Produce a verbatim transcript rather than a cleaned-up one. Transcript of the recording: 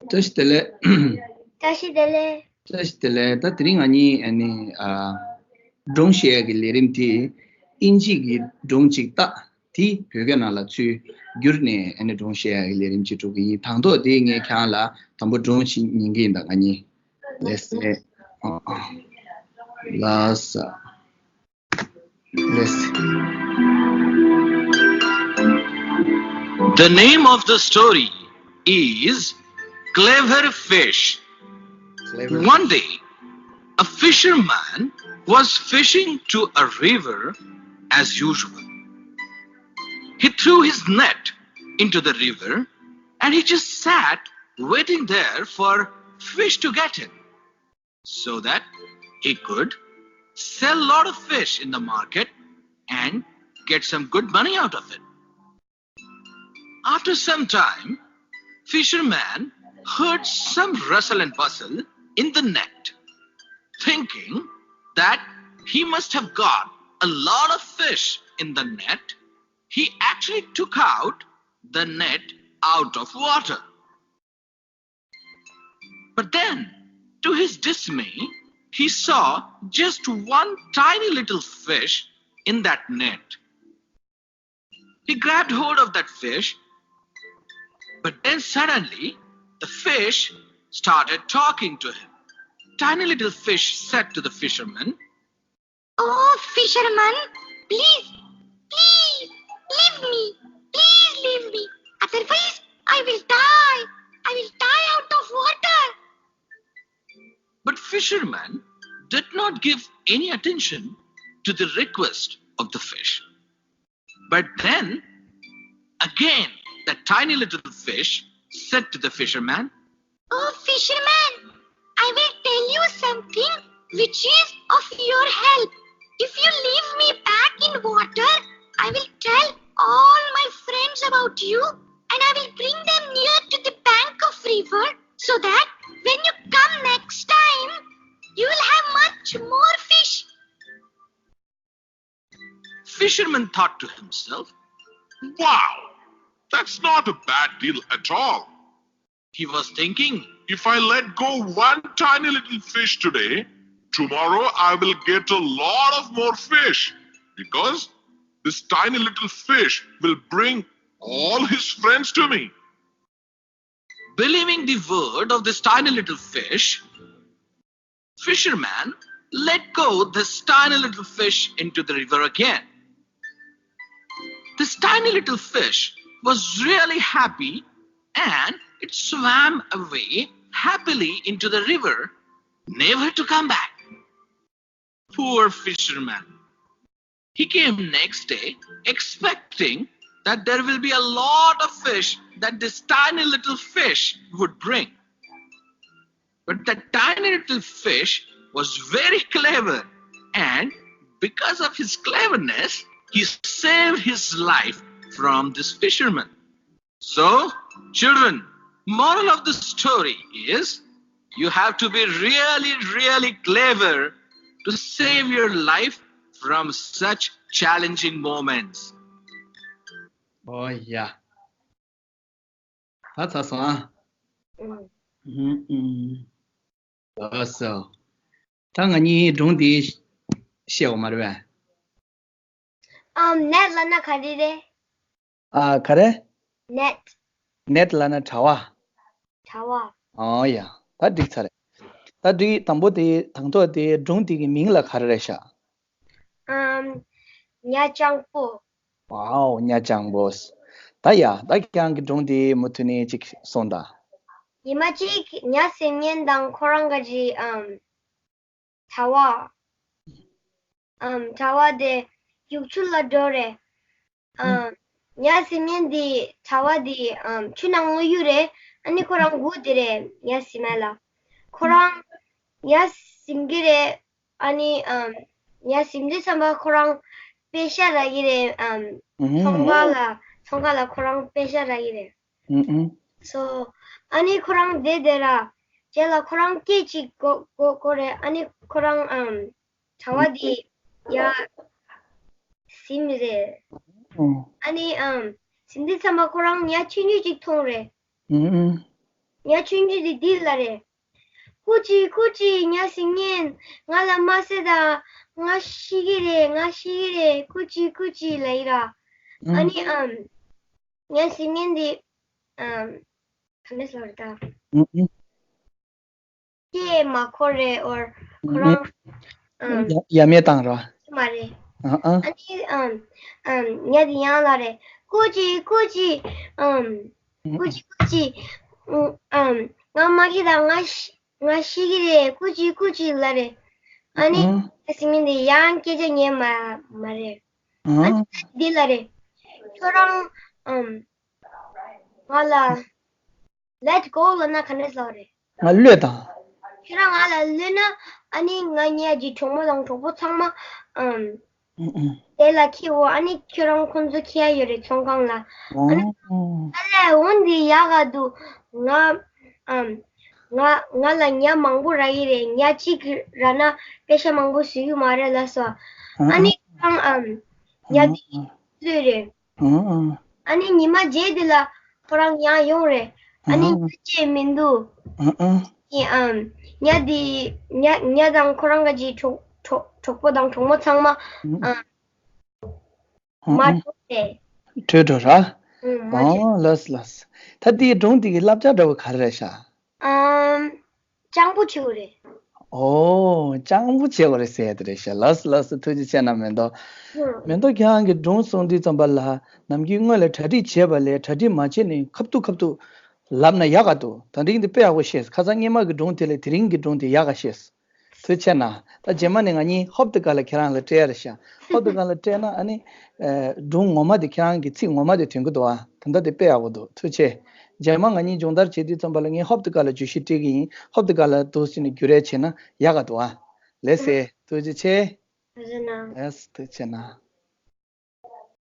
བཀྲ་ཤིས་བདེ་ལེགས། བཀྲ་ཤིས་བདེ་ལེགས། བཀྲ་ཤིས་བདེ་ལེགས། ད་དེ་རིང་ང་གཉིས་ཨ་ནི་ཨ། སྒྲུང་བཤད་ཡག་གི་ལས་རིམ་དེ་དབྱིན་ཇི་གི་སྒྲུང་ཅིག་ལྟ། དེ་བོད་སྐད་ནང་ལ་ཚུར་བསྒྱུར་ནས་ཨ་ནི་སྒྲུང་བཤད་ཡག་གི་ལས་རིམ་ཅིག་སྒྲུབ་ཀྱི་ཡིན། དང་ཐོག་དེ་ངས་ཁྱེད་རང་ལ་དང་པོ་སྒྲུང་ཞིག་ཉན་གྱི་ཡིན། ད་ང་གཉིས། Let's say, uh, uh, let's, uh, let's see. The name of the story is Clever Fish. Clever One day, a fisherman was fishing to a river as usual. He threw his net into the river and he just sat waiting there for fish to get him so that he could sell a lot of fish in the market and get some good money out of it. After some time, fisherman heard some rustle and bustle in the net. Thinking that he must have got a lot of fish in the net, he actually took out the net out of water. But then, to his dismay, he saw just one tiny little fish in that net. He grabbed hold of that fish, but then suddenly the fish started talking to him. Tiny little fish said to the fisherman, "Oh, fisherman, please, please, leave me, please leave me. Otherwise, I will die. I will die out of water." But fisherman did not give any attention to the request of the fish. But then again, the tiny little fish said to the fisherman, "Oh, fisherman, I will tell you something which is of your help. If you leave me back in water, I will tell all my friends about you and I will bring them near to the bank of river so that when you come next time, you will have much more fish." Fisherman thought to himself, "Wow, that's not a bad deal at all." He was thinking, "If I let go one tiny little fish today, tomorrow I will get a lot of more fish because this tiny little fish will bring all his friends to me." Believing the word of this tiny little fish, fisherman let go this tiny little fish into the river again. This tiny little fish was really happy and it swam away happily into the river, never to come back. Poor fisherman. He came next day expecting that there will be a lot of fish that this tiny little fish would bring. But that tiny little fish was very clever, and because of his cleverness, he saved his life from this fisherman. So, children, moral of the story is you have to be really, really clever to save your life from such challenging moments. Oh, yeah. ད་ཚར་སོང་ཨ། ཨུམ། ཨུམ། ཨུམ། ལགས་སོ། ད་ང་གཉིས་སྒྲུང་འདི་བཤད་འོ་མ་རེད་པས། ཨམ། ནེཊ་ལབ་ན་ག་རེ་རེད། ཨ། ག་རེ། ནེཊ། ནེཊ་ལབ་ན་དྲ་བ། དྲ་བ། ཨོ་ཡ། ད་འགྲིག་ཚར་རེད། ད་འགྲིག་དང་པོ་དེ་དང་ཐོག་དེ་སྒྲུང་དེ་གི་མིང་ལ་ག་རེ་རེད་ཤག་ཨམ། ཉ་སྤྱང་པོ། ཝའོ། ཉ་སྤྱང་པོ། ད་ཡ། ད་ཁྱེད་རང་གི་སྒྲུང་དེ་མུ་མཐུད་ནས་ཅིག་གསུངས་དང་། ཉི་མ་གཅིག་ཉ་སིམ་ཉན་དང་ཁོ་རང་ག་ཅིག་ཨམ། དྲ་བ། ཨམ། དྲ་བ་དེ་ཡུག་ཆུ་ལ་འགྲོ་རེད། ཨམ། ཉ་སིམ་ཉན་དེ་དྲ་བ་དེ་ཨམ། ཆུ་ནང་ལ་གཡུག་རེད། ཨ་ནི་ཁོ་རང་སྒུག་བསྡད་རེད་ཉ་སིམ་མ་ལ། ཁོ་རང་ཉ་སིམ་གྱི་རེད། ཨ་ནི་ཨམ། ཉ་སིམ་དུས་ཙམ་པ་ཁོ་རང་པེ་ཤ་རག་གི་རེད་ཨམ། ཨུམ། ཚོང་པ་ལ་ཚོང་ཁང་ལ་ཁོ་རང་པེ་ཤ་རག་གི་རེད། ཨུམ་ཨུམ། སོ། ཨ་ནི་ཁོ་རང་བསྡད་བསྡད་ར། རྗེས་ལ་ཁོ་རང་སྐད་ཅིག་གོ་གོ་གོ་རེད། ཨ་ནི་ཁོ་རང་ཨམ། དྲ་བ་དེ་ཡར་ཟིན་རེད། ཨུམ། ཨ་ནི་ཨམ། ཟིན་དུས་ཙམ་པ་ཁོ་རང་ཉ་ཆུང་ཆུང་ཅིག་མཐོང་རེད། ཨུམ་ཨུམ། ཉ་ཆུང་ཆུང་དེ་འདི་ལབ་རེད། ཀུ་ཅི་ཀུ་ཅི་ཉ་སྲིན་ངན། ང་ལ་མ་བསད་ད། ང་ཤི་གི་རེད། ང་ཤི་གི་རེད། ཀུ་ཅི་ཀུ་ཅི་ལབ་ཡི་ར། ཨ་ནི་ཨམ། ཉ་སྲིན་ངན་དེ་ཨམ། ག་ནས་ལབ་རེད་ད། ཨུ་ཨུ། སྐད་མ་ཁོ་རེ་ཨོར་ཁོ་རང་ཨམ། ཡ་ཡ་མེད་བཏང་ར། མ་རེད། ཨ་ཨ། ཨ་ནི་ཨམ། ཨམ། ཉ་དེ་ཡང་ལབ་རེད། ཀུ་ཅི་ཀུ་ཅི། ཨམ། ཀུ་ཅི་ཀུ་ཅི། ཨམ། ང་མ་གི་ད་ང་ཤི་ང་ཤི་གི་རེད། ཀུ་ཅི་ཀུ་ཅི་ལབ་རེད། ཨ་ནི་ཨ་སི་མིན་དེ་ཡང་སྐད་ཆ་ཉན་མ་མ་རེད། ཨ་ཨ། ནི་འདི་ལབ་རེད། ཁྱོད་རང་ཨམ། ང་ལ་let go ལབ་ན་ག་འདྲས་ལབ་རེད། ང་གློད་དང་། ཁྱོད་རང་ང་ལ་གློད་ན་ཨ་ནི་ང་ཉལ་གྱི་གྲོགས་མོ་དང་གྲོགས་པོ་ཚང་མ་ཨམ། ཨུ་ཨུ། དེ་ལ་འཁྱེར་འོ། ཨ་ནི་ཁྱོད་རང་ཁོང་ཚོ་འཁྱེར་ཡ་ཡོད་རེད་ཚོང་ཁང་ལ། ཨ་ནི་ཨོ། ཨ་ལས་འོ་འདི་ཡག་ག་འདུག་ང་ཨམ། ང་ང་ལ་ཉ་མང་པོ་རག་གི་རེད། ཉ་གཅིག་རག་ན་པེ་ཤ་མང་པོ་བཟོ་གི་མ་རེད་ལབ་སོང་། ཨ་ཨ་ནི་ཁྱོད་རང་ཨམ། ཉ་ཨ་དེ་ཨ། བཟོས་རེད། ཨ་ཨ། ཨ་ནི་ཉི་མ་རྗེས་དེ་ལ་ཁོ་རང་ཡང་ཡོང་རེད། ཨ་ནི་ཨ་ཨ། ཉ་ཅེས་མི་འདུག་ཨ་ཨ། ཨ་ཨམ། ཉ་དེ་ཉ་ཉ་དང་ཁོ་རང་ག་ཅིག་གྲོགས་གྲོགས་གྲོགས་པོ་དང་གྲོགས་མོ་ཚང་མ་ཨ་ཨ། མ་ཨ་ཨ། གྲོགས་རེད། བྲོས་འགྲོ་ར། ཨ་མ་ཨོ་གྲོགས། ལགས་སོ་ལགས་སོ། ད་དེའི་སྒྲུང་དེ་གི་བསླབ་བྱ་འདྲ་བོ་ག་རེ་རེད་ཤག་ཨམ། སྤྱང་པོ་བྱེད་དགོས་རེད། ཨོ། སྤྱང་པོ་བྱེད་དགོས་རེད་ཟེར་ཡ་དེ་རེད་ཤག་ལགས་སོ་ལགས་སོ། ཐུགས་རྗེ་ཆེ་གནང་མེ་ཏོག་ཧུམ། མེ་ཏོག་ཁྱེད་རང་གི་སྒྲུང་གསུང་དུས་ཙམ་པ་ལ་ནམ་རྒྱུན་སྔོན་ལ་གྲ་སྒྲིག་བྱས་པ་ལས་གྲ་སྒྲིག་མ་བྱས་ནས་ཁ་ཐུག་ཁ་ཐུག་ལབ་ན་ཡག་ག་འདུག་ད་རིང་འདི་དཔེ་ཡག་པོ་ཤེས། ཁ་སང་སྔོན་མ་གི་སྒྲུང་དེ་ལས་དེ་རིང་གི་སྒྲུང་དེ་ཡག་ག་ཤེས། ཐུགས་རྗེ་ཆེ་གནང་། ད་རྗེས་མ་ནས་ང་གཉིས་ཧོབ་ཏེ་ཀ་ལ་ཁྱེད་རང་ལ་སྤྲད་ཡ་རེད་ཤག་ཧོབ་ཏེ་ཀ་ལ་སྤྲད་ན་ཨ་ནི། ཨེ། སྒྲུང་ངོ་མ་དེ་ཁྱེད་རང་གི་ཚིག་ངོ་མ་དེ་ཐོན་གི་འདུག་ཨ། ད་ལྟ་དེ་དཔེ་ཡག་པོ་འདུག་ཐུགས་རྗེ་ཆེ། རྗེས་མ་ང་གཉིས་སྦྱོང་བརྡར་བྱེད་དུས་ཙམ་པ་ལ་ངས་ཧོབ་ཏེ་ཀ་ལ་བརྗོད་གཞི་སྤྲད་གི་ཡིན། ཧོབ་ཏེ་ཀ་ལ་འདུག་སེ་ནས་བརྒྱུད་རེས་བྱས་ན་ཡག་ག་འདུག་ཨ། ལགས་སེ། ཐུགས་རྗེ་ཆེ། ཐུགས་རྗེ་གནང་། ལགས་སེ། ཐུགས་རྗེ་གནང་།